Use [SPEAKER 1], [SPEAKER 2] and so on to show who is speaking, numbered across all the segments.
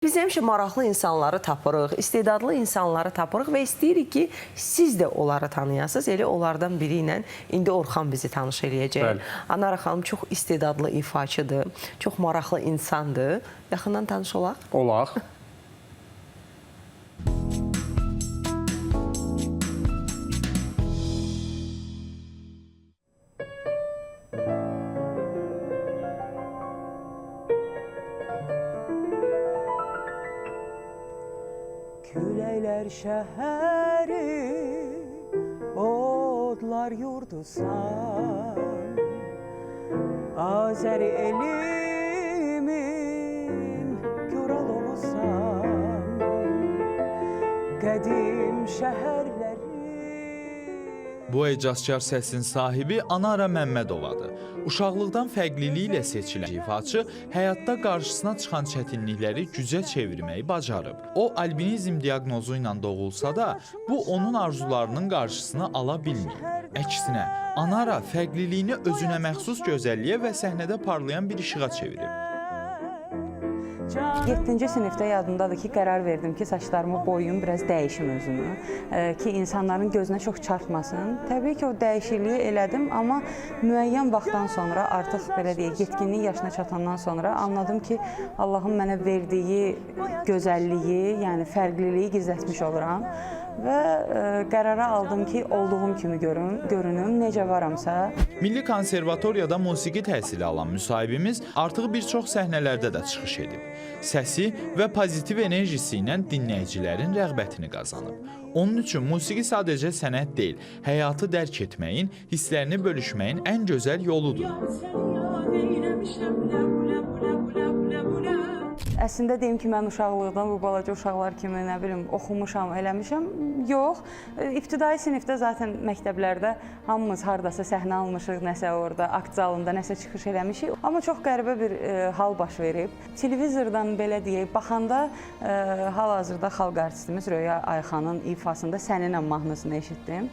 [SPEAKER 1] Biz həmişə maraqlı insanları tapırıq, istedadlı insanları tapırıq və istəyirik ki, siz də onları tanıyasınız. Elə onlardan biri ilə indi Orxan bizi tanış eləyəcək.
[SPEAKER 2] Bəli.
[SPEAKER 1] Anara xanım çox istedadlı ifaçıdır, çox maraqlı insandır. Yaxından tanış olaq.
[SPEAKER 2] Olaq.
[SPEAKER 3] Küləklər şəhəri, odlar yurdusan. Azəri elimin Güralovusan. Qədim şəhərləri.
[SPEAKER 4] Bu ecazkar səsin sahibi Anara Məmmədovadır. Uşaqlıqdan fərqliliyi ilə seçilən ifaçı həyatda qarşısına çıxan çətinlikləri gücə çevirməyi bacarıb. O albinizm diaqnozu ilə doğulsa da, bu onun arzularının qarşısını ala bilməyib. Əksinə, Anara fərqliliyini özünə məxsus gözəlliyə və səhnədə parlayan bir işığa çevirib.
[SPEAKER 5] 7-ci sinifdə yadımdadır ki, qərar verdim ki, saçlarımı boyayım, biraz dəyişim özümü, ki, insanların gözünə çox çarpmasın. Təbii ki, o dəyişikliyi elədim, amma müəyyən vaxtdan sonra artıq belə deyək, yetkinlik yaşına çatandan sonra anladım ki, Allahın mənə verdiyi gözəlliyi, yəni fərqliliyi gizlətmiş oluram və qərara aldım ki, olduğum kimi görünüm, necə varamsa.
[SPEAKER 4] Milli Konservatoriyada musiqi təhsili alan müsahibimiz artıq bir çox səhnələrdə də çıxış edib. Səsi və pozitiv enerjisi ilə dinləyicilərin rəğbətini qazanıb. Onun üçün musiqi sadəcə sənət deyil, həyatı dərk etməyin, hisslərini bölüşməyin ən gözəl yoludur.
[SPEAKER 5] Əslində deyim ki, mən uşaqlıqdan bu balaca uşaqlar kimi, nə bilim, oxumuşam, eləmişəm. Yox. İbtidai sinifdə zaten məktəblərdə hamımız hardasa səhnə almışıq, nəsə orada, akt zalında nəsə çıxış eləmişik. Amma çox qəribə bir hal baş verib. Televizordan belə deyək, baxanda hal-hazırda xalq artistimiz Röya Ayxanın ifasında Səninlə mahnısını eşitdim.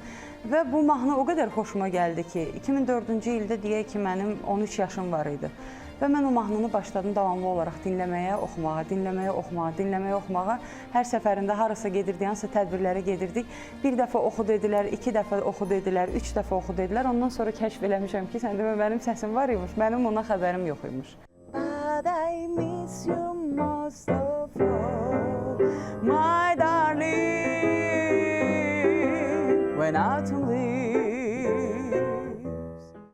[SPEAKER 5] Və bu mahnı o qədər xoşuma gəldi ki, 2004-cü ildə deyək ki, mənim 13 yaşım var idi. Və mən o mahnını başladım davamlı olaraq dinləməyə, oxumağa, dinləməyə, oxumağa, dinləməyə, oxumağa. Hər səfərində harasa gedirdik, hansısa tədbirlərə gedirdik. Bir dəfə oxu dedilər, iki dəfə oxu dedilər, üç dəfə oxu dedilər. Ondan sonra kəşf eləmişəm ki, sən demə mənim səsim var imiş, mənim ona xəbərim yox imiş.
[SPEAKER 3] But I miss you most of all, my darling, when autumn leaves.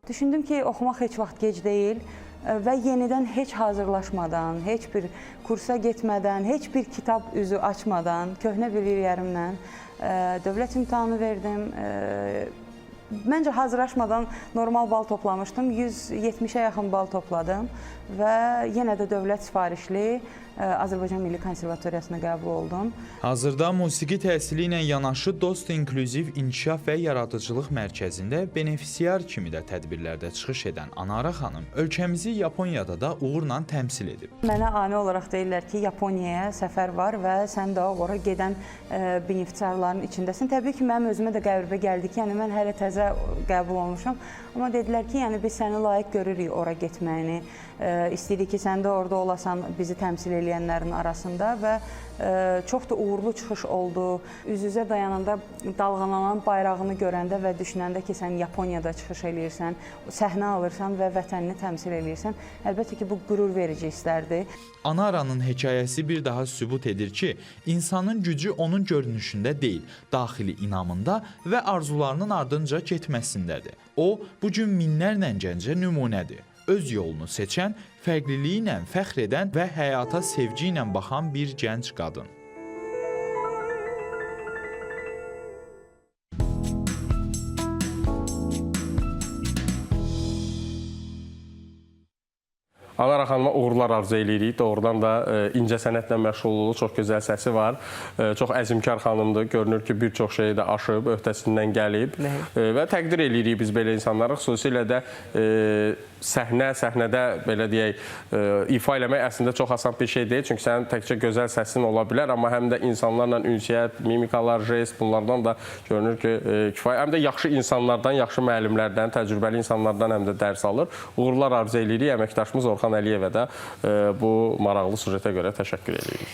[SPEAKER 5] Düşündüm ki, oxumaq heç vaxt gec deyil və yenidən heç hazırlaşmadan, heç bir kursa getmədən, heç bir kitab üzü açmadan, köhnə biliklərimlə dövlət imtahanı verdim. Məncə hazırlaşmadan normal bal toplamışdım. 170-ə yaxın bal topladım və yenə də dövlət sifarişli Azərbaycan Milli Konservatoriyasına qəbul oldum.
[SPEAKER 4] Hazırda musiqi təhsili ilə yanaşı Dost İnklüziv İnkişaf və Yaradıcılıq Mərkəzində benefisiar kimi də tədbirlərdə çıxış edən Anara xanım ölkəmizi Yaponiyada da uğurla təmsil edib.
[SPEAKER 5] Mənə ani olaraq deyirlər ki, Yaponiyaya səfər var və sən də ora gedən benefisiarların içindəsin. Təbii ki, mənim özümə də qəribə gəldi ki, yəni mən hələ təzə qəbul olmuşam. Amma dedilər ki, yəni biz səni layiq görürük ora getməyini. İstəyirik ki, sən də orada olasan bizi təmsil eləyənlərin arasında və çox da uğurlu çıxış oldu. Üz-üzə dayananda dalğalanan bayrağını görəndə və düşünəndə ki, sən Yaponiyada çıxış eləyirsən, səhnə alırsan və vətənini təmsil eləyirsən, əlbəttə ki, bu qürur verici hisslərdir.
[SPEAKER 4] Anaranın hekayəsi bir daha sübut edir ki, insanın gücü onun görünüşündə deyil, daxili inamında və arzularının ardınca getməsindədir. O, bu gün minlərlə gəncə nümunədir. Öz yolunu seçən, fərqliliyi ilə fəxr edən və həyata sevgi ilə baxan bir gənc qadın.
[SPEAKER 2] Anara xanıma uğurlar arzu eləyirik. Doğrudan da incə sənətlə məşğul olur, çox gözəl səsi var. Çox əzmkar xanımdır. Görünür ki, bir çox şeyi də aşıb, öhdəsindən gəlib. Və təqdir eləyirik biz belə insanları. Xüsusilə də səhnədə belə deyək, ifa eləmək əslində çox asan bir şey deyil. Çünki sənin təkcə gözəl səsin ola bilər, amma həm də insanlarla ünsiyyət, mimikalar, jest bunlardan da görünür ki, kifayət. Həm də yaxşı insanlardan, yaxşı müəllimlərdən, təcrübəli insanlardan həm də dərs alır. Uğurlar arzu eləyirik. Əməkdaşımız Orxan Əliyevə də bu maraqlı süjetə görə təşəkkür eləyirik.